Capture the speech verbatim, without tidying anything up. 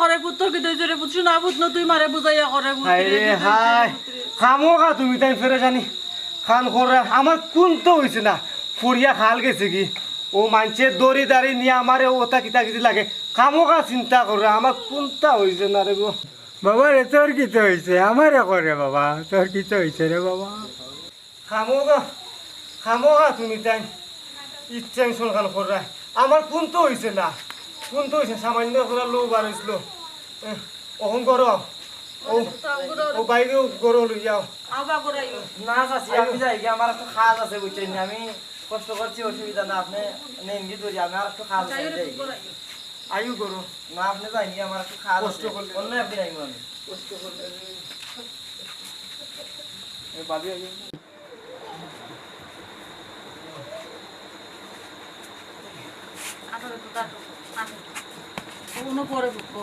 করে পুত, তোর কিতা অইছে রে পুত? শোনা পুত, না তুই মারে বুঝাইয়া করে পুত রে, হায় রে, বুঝাইয়া হায়। পুত রে। খামোখা তুমি তাইন ফেরেশানি খান কররা, আমার কুন্তা অইছে না, ফড়িয়া খাল গেছে গি, ও মানষে দড়ি দাড়ি নিয়া আমারে ওতা কিতা কিতি লাগে, খামোখা চিন্তা কররা, আমার কুন্তা অইছে না রে গো। বাবা রে, তোর কিতা অইছে? আমারে কর রে বাবা, তোর কিতা অইছে রে বাবা? খামোখা, খামোখা তুমি তাইন ই টেনশন খান কররা। আমার কুন্তা অইছে না, কুন্তা অইছে, সামান্য একটা লোভ বার অইছিল। এ, অখন করো। ও, ও বাইরে করো, লই যাও। আবার করাইও। না চাচি, আমি যাই গি, আমার একটু কাজ আছে, বুঝছইন নি? আমি কষ্ট করছি, অসুবিধা না, আপনে নেন গি ধরি, আমি আর একটু কাজ আছে, যাই গি। আইও করো। না, আপনে যাইন গি, আমার একটু কাজ আছে। কষ্ট করলে। অন্য একদিন আইমু আমি। কষ্ট করলে। এ, ভাবি আইও। আঠারো তো কাটো। আঠারো। ও, অন্য পরে বুঝবো।